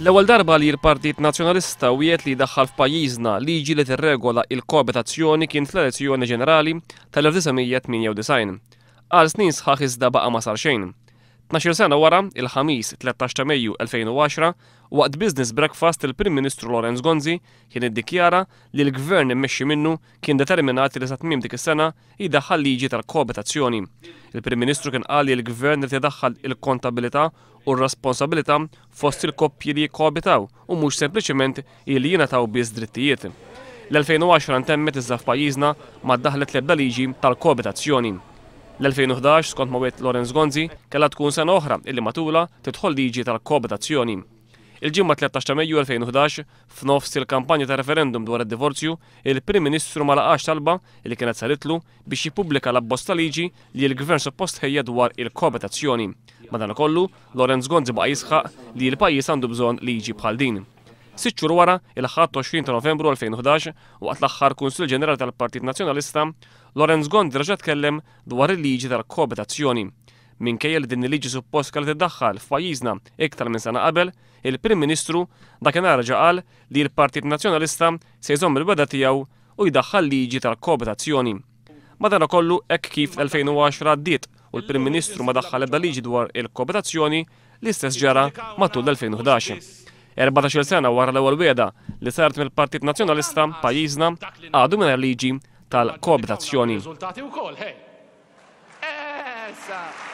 L-ewwel darba li l-Partit Nazzjonalista wiegħed li jdaħħal f'pajjiżna liġi li tirregola il-koabitazzjoni kien fl-elezzjoni ġenerali tal-1998. Għal snin sħaħ iżda baqa' ma sar xejn. 12-il sena wara, il-Ħamis 13 ta' Mejju 2010, waqt Business Breakfast il-Prim Ministru Lawrence Gonzi kien iddikjara li l-Gvern immexxi minnu kien determinat li sa tmiem dik is-sena jdaħħal liġi tal-koabitazzjoni. Il-Prim Ministru kien qal li l-Gvern irid idaħħal il-kontabilità u r-responsabilità fost il-koppji li jikkoabitaw u mhux sempliċement li jingħataw biss drittijiet. L-2010 ntemmet iżda f'pajjiżna ma ddaħħlet l-ebda liġi tal-koabitazzjoni. L-2011, skont ma wiegħed Lawrence Gonzi, kellha tkun sena oħra illi matulha tidħol liġi tal-koabitazzjoni. Il-Ġimgħa 13 ta' Mejju 2011, f'nofs il-kampanja ta' referendum dwar id-divorzju, il-Prim Ministru ma laqax talba li kienet saritlu biex jippubblika l-abbozz ta' liġi li l-Gvern suppost ħejja dwar il-koabitazzjoni. Madankollu, Lawrence Gonzi baqa' jisħaq li l-pajjiż għandu bżonn liġi bħal din. Sitt xhur wara, il-Ħadd 20 ta' Novembru 2011, waqt l-aħħar Kunsill Ġenerali tal-Partit Nazzjonalista, Lawrence Gonzi reġa' tkellem dwar il-liġi tal-koabitazzjoni. Minkejja li din il-liġi suppost kellha tiddaħħal f'pajjiżna iktar minn sena qabel, il-Prim Ministru dakinhar reġa' qal li l-Partit Nazzjonalista se jżomm il-wegħda tiegħu u jdaħħal liġi tal-koabitazzjoni. Madanakollu, hekk kif l-2010 għaddiet u l-Prim Ministru ma daħħal ebda liġi dwar il-koabitazzjoni, l-istess ġara matul l-2011. 14-il sena wara l-ewwel wegħda li saret mill-Partit Nazzjonalista, pajjiżna għadu mingħajr liġi tal-koabitazzjoni. Riżultati wkoll, ħej. Essa!